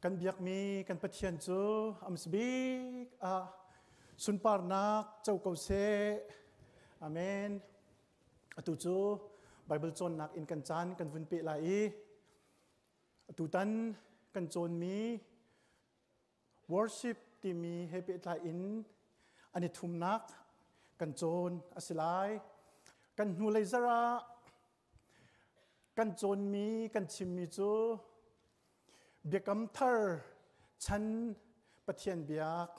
Kan biakmi kan Pathian cu amsbik ah sunparnak co ko seh. Amen. Atu cu Bible cawnnak in kan caan kan vun peh lai i atutan kan cawnmi worship timi he pehtlai in an i thumnak kan cawn a si lai. Kan hnulei zarh ah kan cawnmi kan chimmi cu biakam thar chan Pathian biak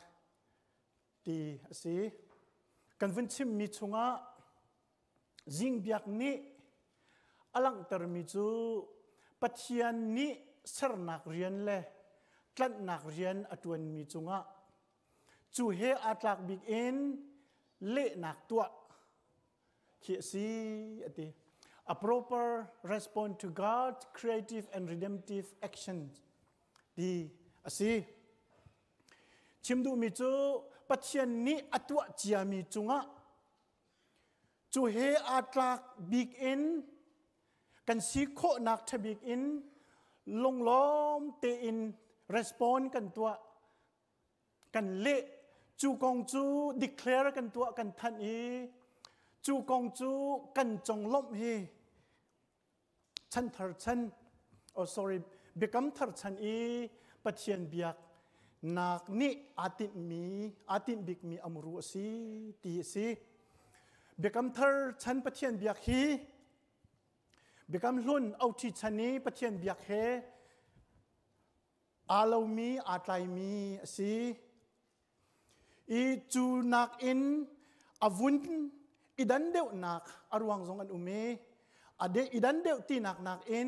ti a si. Kan vun chimmi chungah zingbiak nih a langhtermi cu Pathian nih sernak rian le tlanhnak rian a ṭuanmi cungah cu he aa tlak bik in lehnak tuah khi a si a ti. A proper response to God's creative and redemptive action ti a si. Chim duhmi cu Pathian nih a tuah ciami cungah Cu he aa tlak bik in kan si khawhnak ṭha bik in lunglawm tein respond kan tuah kan leh. Cu kong cu declare kan tuah, kan thanh i cu kong cu kan conglawmh hi chan thar chan, oh sorry, biakam thar chan i Pathian biak nak nih aa tinhmi, aa tinh bikmi amuru a si ti a si. Biakam thar chan Pathian biak hi biakam hlun OT chan i Pathian biak he aa lomi, aa tlaimi a si i cu nakin a vun i dan deuhnak a ruang zong an um i a de i dan deuh tinak nakin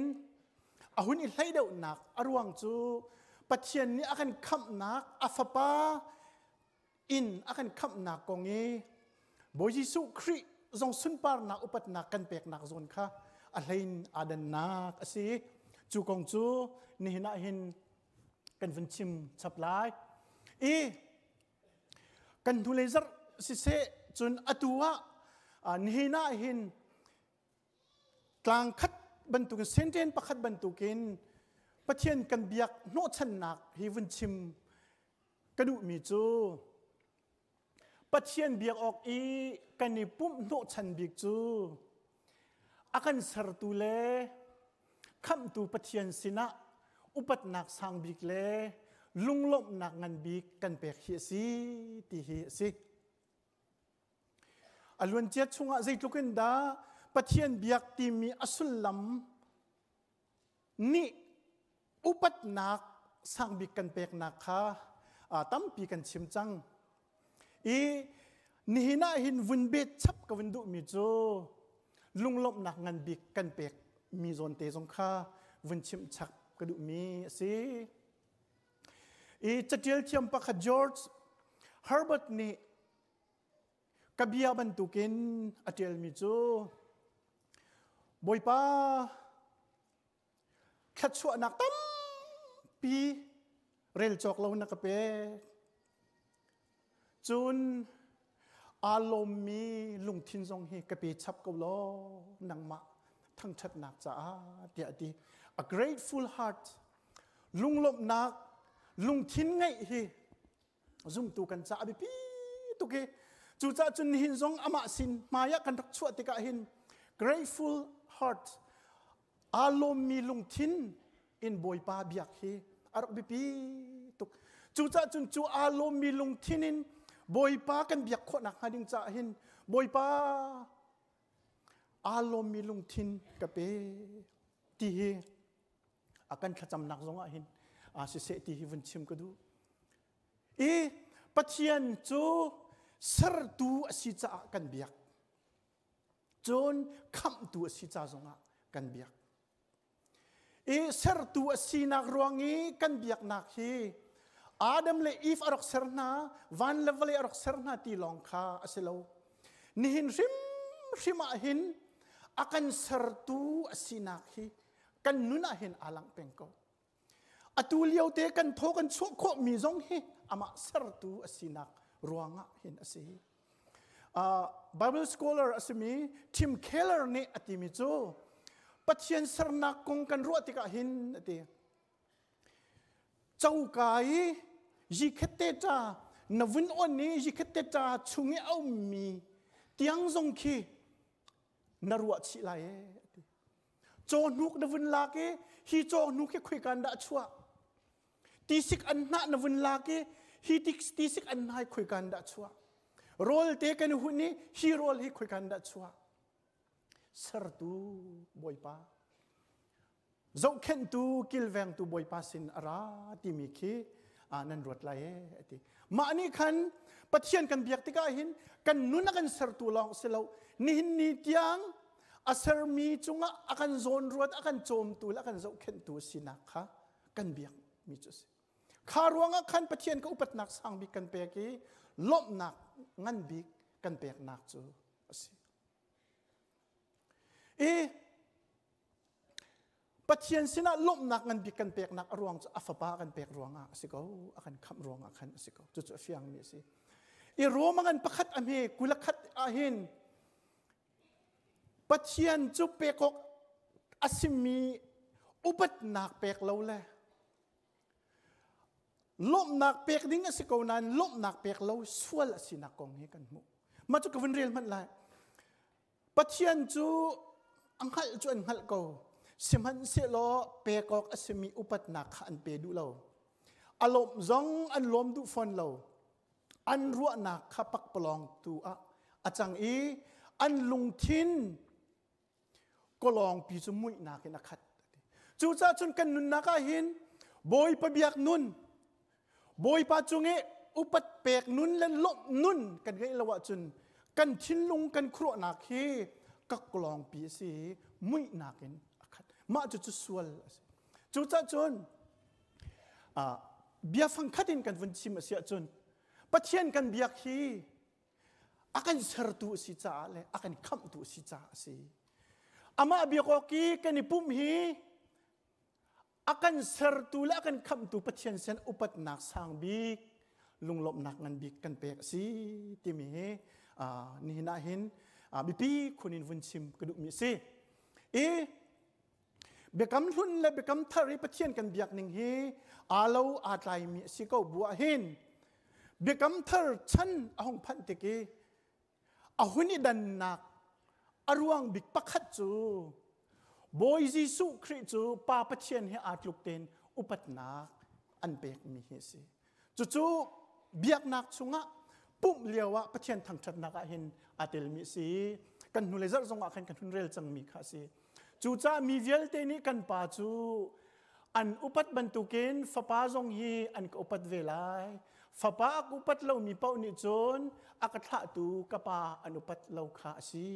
a hun i hlei deuhnak a ruang cu Pathian nih a kan khamhnak, a fapa in a kan khamhnak kong i Bawi Jesuh Khrih zong sunparnak upatnak kan peknak zawn kha a hlein aa dannak a si. Cu kong cu nihin ah hin kan vun chim chap lai. I kan hnulei zarh siseh, cun atu ah nihin ah hin tlang khat bantukin, senten pakhat bantukin Pathian kan biak hnawhchannak hi vun chim ka duhmi cu Pathian biak awk i kan i pumh hnawhchan bik cu a kan sertu le khamhtu Pathian sinah upatnak sang bik le lunglawmhnak ngan bik kan pek hi a si ti hi a si. A luancia chungah zeitluk in dah Pathian biak timi a sullam nih upatnak sangbik kan peknak kha tampi kan chim cang. I nihin ah hin vun bet chap ka vun duhmi cu lunglawmhnak ngan bik kan pek mi zawn te zong kha vun chimh chap ka duhmi a si. I catial thiam pakhat George Herbert nih ka bia bantukin a ṭialmi cu Bawipa thluachuahnak tampi rel cawk lo na ka pek. Cun aa lawmmi lungthin zong hi ka pe chap ko law nangmah thangṭhatnak caah tiah a ti. A grateful heart, lunglawmhnak lungthin ngeih hi zumtu kan caah a biapi tuk i cucaah cun nihin zong amah sin hmai ah kan rak chuah tikah hin grateful heart, aa lawmmi lungthin in Bawipa biak hi a rak biapi tuk. Cucaah cun cu aa lawmmi lungthin in Bawipa kan biak khawhnak hnga ding caah hin Bawipa aa lawmmi lungthin ka pe ti hi a kan thlacamnak zongah hin siseh ti hi vun chim ka duh. I Pathian cu sertu a si caah kan biak, cun khamhtu a si ca zongah kan biak. I sertu a sinak ruang i kan biaknak hi Adam le Eve a rak ser hna, van le vawlei a rak ser hna ti lawng kha a si lo. Nihin hrimhrim ah hin a kan sertu a sinak hi kan nun ah hin aa langh peng ko. Atu lio te kan thaw kan chuah khawhmi zong hi amah sertu a sinak ruangah hin a si. Bible scholar a simi Tim Keller nih a timi cu Pathian sernak kong kan ruah tikah hin a ti. Coka i yikhet ta na vun on i yikhet ta chung i a ummi tiang zong khi na ruah chih lai e ati. Cawhnuk na vun lak i hi cawhnuk hi khoikan dah chuah? Tisik an hnah na vun lak i hi tisik an hnah hi khoikan dah chuah? Rawl te kan hun i hi rawl hi khoikan dah chuah? Sertu Bawipa zohkhenhtu kilvengtu Bawipa sin a ra timi khi nan ruat lai e ati. Mah nih khan Pathian kan biak tikah hin kan nun a kan sertu lawng si lo, nihin ni tiang a sermi cungah a kan zawn ruat, a kan cawmtu le a kan zohkhenhtu sinak kha kan biak mi cu a si. Kha ruangah khan Pathian ka upatnak sang bik kan pek i lawmhnak ngan bik kan peknak cu a si. I Pathian sinah lawmhnak ngan bik kan peknak a ruang cu a fapa kan pek ruangah a si ko, a kan khamh ruangah khan a si ko. Cucu a fiangmi a si. I Roma ngan pakhat a hme kulakhat ah hin Pathian cu pek awk a simi upatnak pek lo le lawmhnak pek ding a si ko nain lawmhnak pek lo sual a sinak kong hi kan hmuh. Mah cu ka vun rel hmanh lai. Pathian cu a hngalh cu an hngalh ko. Sihmanhsehlaw pek awk a simi upatnak kha an pe duh lo. A lawmh zong an lawm duh fawn lo. An ruahnak kha pakpalawng tu ah a cang i an lungthin kawlawngpi cu muihnak in a khat. Cucaah cun kan nunnak ah hin Bawipa biak nun, Bawipa cung i upat pek nun le lawmh nun kan ngeih lo ahcun kan thinlung kan khuaruahnak hi kaklawngpi a si i muihnak in a khat. Mah cu cu sual a si. Cucaah cun biafang khat in kan vun chim a si ahcun Pathian kan biak hi a kan sertu a si caah le a kan khamhtu a si caah a si. Amah biak awk i kan i pumh hi a kan sertu le a kan khamhtu Pathian sin upatnak sang bik, lunglawmhnak ngan bik kan pek a si timi hi nihin ah hin biapi khun in vun chim ka duhmi a si. I Biakam hlun le biakam thar i Pathian kan biak ning hi aa lo aa tlaimi a si ko bu ah hin biakam thar chan a hung phanh tik i a hun i dannak a ruang bik pakhat cu Bawi Jesuh Khrih cu Pa Pathian he aa tluk tein upatnak an pekmi hi a si. Cucu biaknak chungah pumh lio ah Pathian thangṭhatnak ah hin aa telmi a si. Kan hnulei zarh zongah khan kan hun rel cangmi kha a si. Cucaah mi vialte nih kan pa cu an upat bantukin fapa zong hi an ka upat ve lai. Fapa a ka upat lomi paoh nih cun a ka thlahtu ka pa an upat lo kha a si.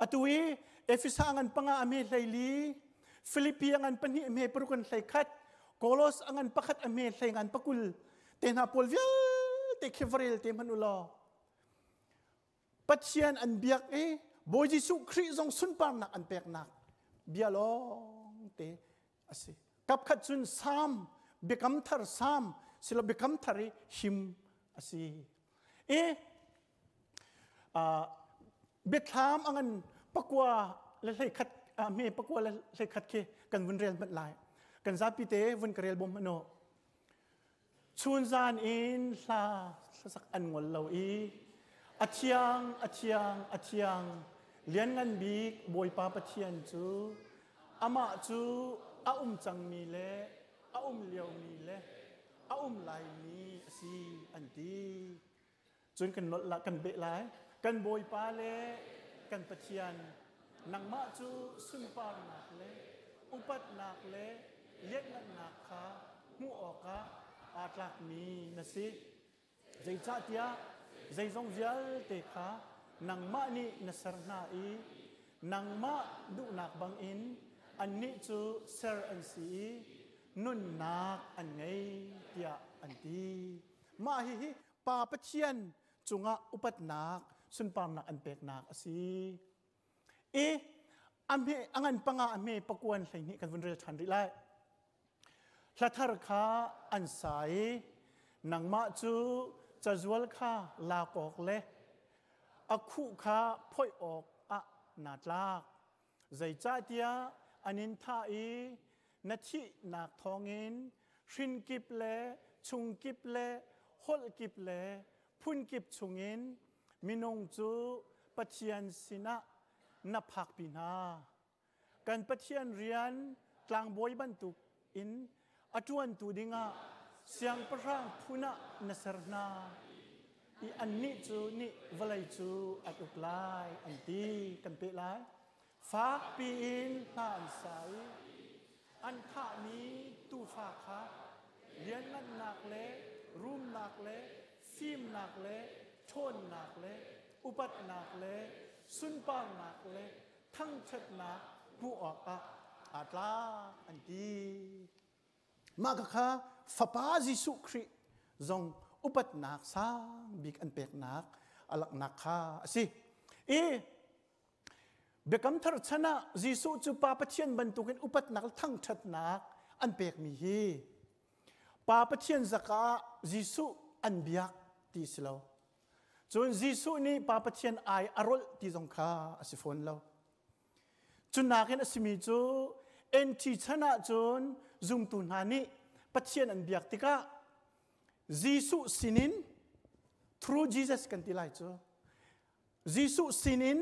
Atu i Efesa ngan panga a hme 14, Filipi a ngan pahnih a hme paruk an 11, Kolos a ngan pakhat a hme hlei ngan pakul te hna pawl vialte khi va rel te hmanh u law Pathian an biak i Bawi Jesuh Khrih zong sunparnak an peknak bia lawng te a si. Kapkhat cun Salm biakam thar Salm silo biakam thar i him a si. I biathlam a ngan pakua le 11 hme pakua le 11 khi kan vun rel hmanh lai. Kan zapi te vun ka rel bawm hmanh u. Chun zan in hla hlasak an ngol lo i a thiang a thiang a thiang lianngan bik Bawipa Pathian cu amah cu a um cangmi le a um liomi le a um laimi a si an ti. Cun kan nolh la kan beh lai. Kan Bawipa le kan Pathian nangmah cu sunparnak le upatnak le lianhngannak kha hmuh awkah aa tlakmi na si. Zeicahtiah zeizong vialte kha nangmah nih na ser hna i nangmah duhnak bangin annih cu ser an si i nunnak an ngei tiah an ti. Mah hihi Pa Pathian cungah upatnak sunparnak an peknak a si. I a hme a ngan panga a hme pakuan 12 kan vun rel ṭhan rih lai. Hlathar kha an sa i nangmah cu cazual kha lak awk le a khuh kha phoih awk ah naa tlak. Zeicahtiah an in thah i na thihnak thawngin hrinkip le chungkip le holhkip le phunkip chungin minung cu Pathian sinah na phakpi hna. Kan Pathian rian tlangbawi bantuk in a ṭuantu dingah siangpahrang phun ah na ser hna i annih cu nih vawlei cu an uk lai an ti. Kan peh lai. Fakpi in hla an sa i an thahmi tuufa kha lianngannak le rumnak le fimnak le ṭhawnnak le upatnak le sunparnak le thangṭhatnak hmuh awkah aa tlak an ti. Mah kha Fapa Jesuh Khrih zong upatnak sang bik an peknak a langhnak kha a si. I Biakam Thar chan ah Jesuh cu Pa Pathian bantukin upatnak le thangṭhatnak an pekmi hi Pa Pathian zaka ah Jesuh an biak ti si lo. Cun Jesuh nih Pa Pathian ai a rolh ti zong kha a si fawn lo. Cu nakin a simi cu NT chan ah cun zumtu hna nih Pathian an biak tikah Jesuh sinin through Jesus kan ti lai cu Jesuh sinin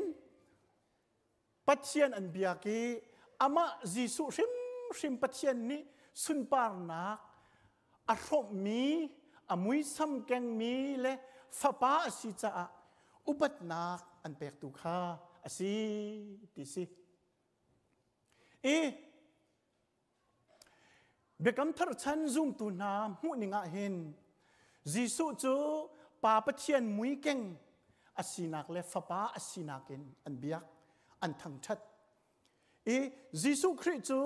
Pathian an biak i amah Jesuh hrimhrim Pathian nih sunparnak a hrawmhmi, a muisam kengmi le fapa a si caah upatnak an pektu kha a si ti si. I Biakam Thar chan zumtu hna hmuhning ah hin Jesuh cu Pa Pathian muikeng a sinak le Fapa a sinak in an biak, an thangṭhat. I Jesuh Khrih cu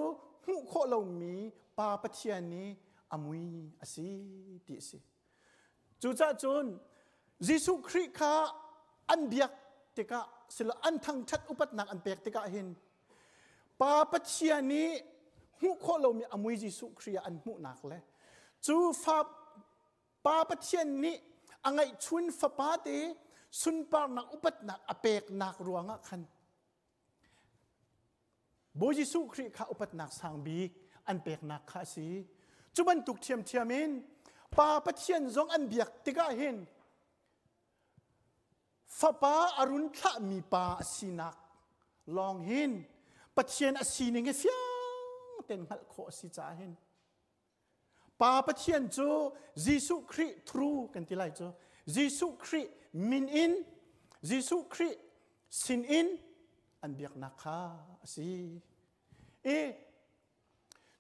hmuh khawh lomi Pa Pathian i a mui a si ti a si. Cucaah cun Jesuh Khrih kha an biak tikah silo an thangṭhat upatnak an pek tikah hin Pa Pathian nih hmuh khawh lomi a mui Jesuh Khrih ah an hmuhnak le cu fa Pa Pathian nih a ngeihchun fapa te sunparnak upatnak a peknak ruangah khan Bawi Jesuh Khrih kha upatnak sang bik an peknak kha a si. Cu bantuk ṭhiamṭhiam in Pa Pathian zong an biak tikah hin Fapa a run thlahmi pa a sinak lawng hin Pathian a sining hi fiang tein hngalh khawh a si caah hin Pa Pathian cu Jesuh Khrih through kan ti lai cu Jesuh Khrih min in Jesuh Khrih sin in an biaknak kha a si. I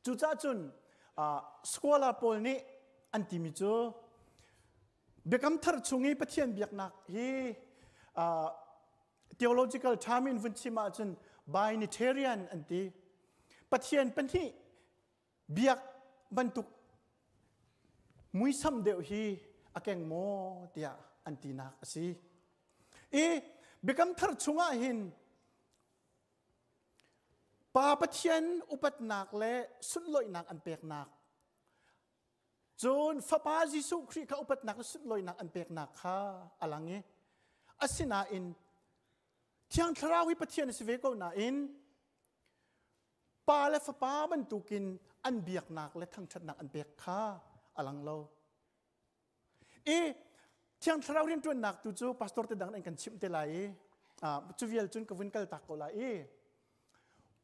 cucaah cun scholar pawl nih an timi cu Biakam Thar chung i Pathian biaknak hi theological term in vun chim ahcun binitarian an ti. Pathian pahnih biak bantuk muisam deuh hi a keng maw tiah an tinak a si. I Biakam Thar chungah hin Pa Pathian upatnak le sunlawihnak an peknak cun Fapa Jesuh Khrih kha upatnak le sunlawihnak an peknak kha a lang i asinain Thiang Thlarau hi Pathian a si ve ko nain Pa le Fapa bantukin an biaknak le thangṭhatnak an pek kha a lang lo. I Thiang Thlarau rianṭuannak tu cu pastor te dang an kan chimh te lai i cu vial cun ka vun kal tak ko lai i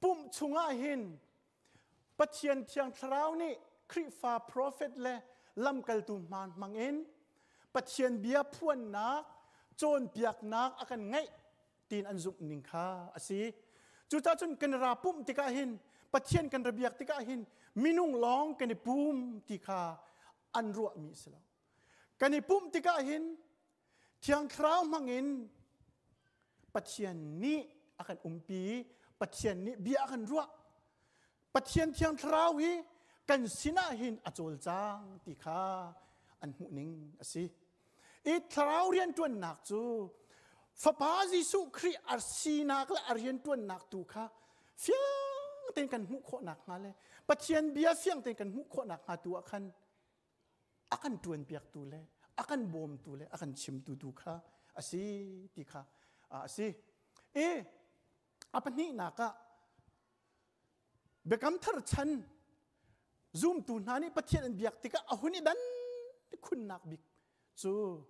pumh chungah hin Pathian Thiang Thlarau nih Khrihfa prophet le lamkaltu hmaan hmang in Pathian bia phuannak cawnpiaknak a kan ngeih tiin an zumh ning kha a si. Cucaah cun kan ra pumh tikah hin Pathian kan ra biak tikah hin minung lawng kan i pum ti kha an ruahmi a si lo. Kan i pumh tikah hin Thiang Thlarau hmangin Pathian nih a kan umpi, Pathian nih bia a kan ruah. Pathian Thiang Thlarau hi kan sinah hin a cawlcang ti kha an hmuhning a si. I thlarau rianṭuannak cu Fapa Jesuh Khrih a sinak le a rianṭuannak tu kha fiang tein kan hmuh khawh nakhnga le Pathian bia fiang tein kan hmuh khawh nakhnga tu ah khan a kan ṭuanpiaktu le a kan bawmtu le a kan chimtu tu kha a si ti kha a si. I a pahnihnak ah Biakam Thar chan. Zumtu hna nih Pathian an biak tikah a hun i dan khunnak bik cu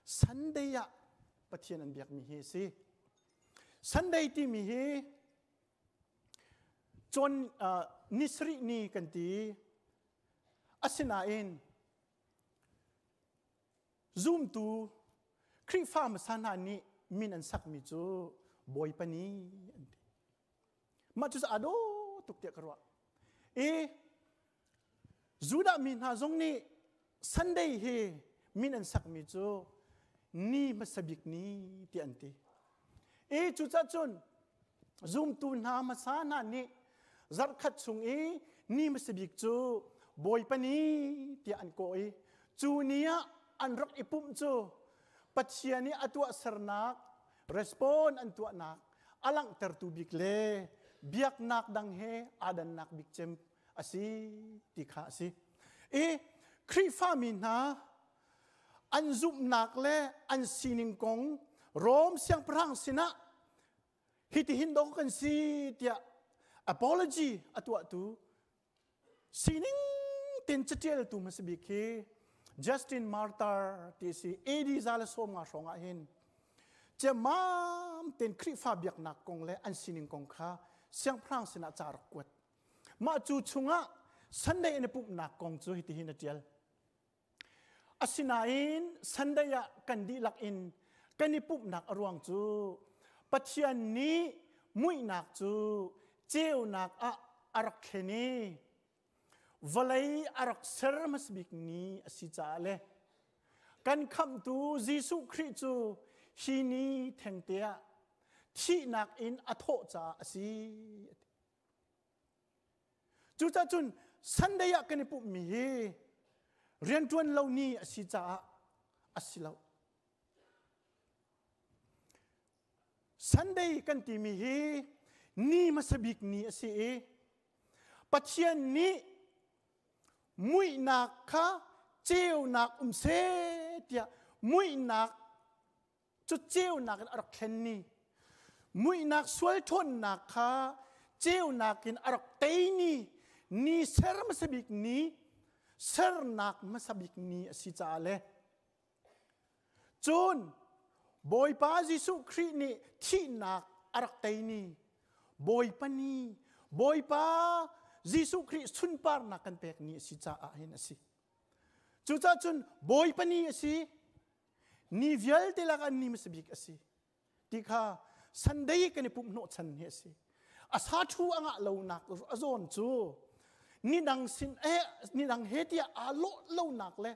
Sunday ah Pathian an biakmi hi a si. Sunday timi hi cawn ni sarih ni kan ti. Asinain zumtu Khrihfa hmasa hna nih min an sakmi cu Bawipa ni an ti. Mah cu a dawh tuk tiah ka ruah. I Judah mi hna zong nih Sunday hi min an sakmi cu ni hmasa bik ni tiah an ti. I cucaah cun zumtu hna hmasa hna nih zarhkhat chung i ni hmasa bik cu Bawipa ni tiah an kawh i cu ni ah an rak i pumh cu Pathian i a tuahsernak respond an tuahnak a langhtertu bik le biaknak dang he aa dannak bik cem a si ti kha a si. I Khrihfami hna an zumhnak le an sining kong Rom siangpahrang sinah hitihin dawh kan si tiah apology a tuahtu Sining ten catialtu hmasa bik hi Justin Martyr ti si AD 150 hrawng ah hin ciammam ten Khrihfa biaknak kong le an sining kong kha siangpahrang sinah ca rak kuat. Mah cu chungah Sunday in a pumhnak kong cu hitihin a tial. Asinain Sunday ah kan dihlak in kan i pumhnak a ruang cu Pathian nih muihnak cu ceunak ah a rak thlen i vawlei a rak ser hmasa bik ni a si caah le kan khamhtu Jesuh Khrih cu hi ni thengte ah thihnak in a thawh caah a si. Cucaah cun Sunday ah kan i pumhmi hi rianṭuan lo ni a si caah a si lo. Sunday kan timi hi ni hmasa bik ni a si i Pathian nih muihnak kha ceunak um seh tiah muihnak cu ceunak in a rak thlen ni muihnak sual ṭhawnnak kha ceunak in a rak tei ni ni ser hmasa bik ni sernak hmasa bik ni a si caah le cun Bawipa Jesuh Khrih nih thihnak a rak tei ni Bawipa ni Bawipa Jesuh Khrih sunparnak kan pek ni a si caah hin a si. Cucaah cun Bawipa ni a si Ni vialte lakah ni hmasa bik a si ti kha Sunday kan i pumh hnawh chan hi a si. A sa thu a ngah lonak a zawn cu nidang sin eh nidang he tiah aa lawh lonak le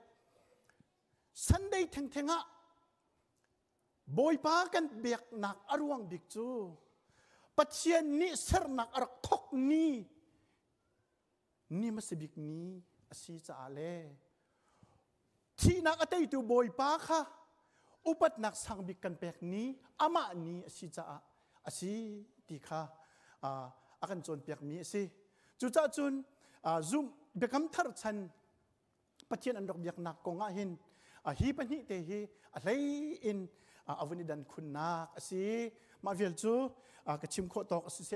Sunday thengtheng ah Bawipa kan biaknak a ruang bik cu Pathian nih sernak a rak thok ni ni hmasa bik ni a si caah le thihnak a teitu Bawipa kha upatnak sang bik kan pek ni amah ni a si caah a si ti kha a kan cawnpiakmi a si. Cucaah cun zumh biakam thar chan Pathian an rak biaknak kong ah hin hi pahnih te hi a hlei in a vun i dan khunnak a si. Mah vial cu ka chim khawh tawk a si.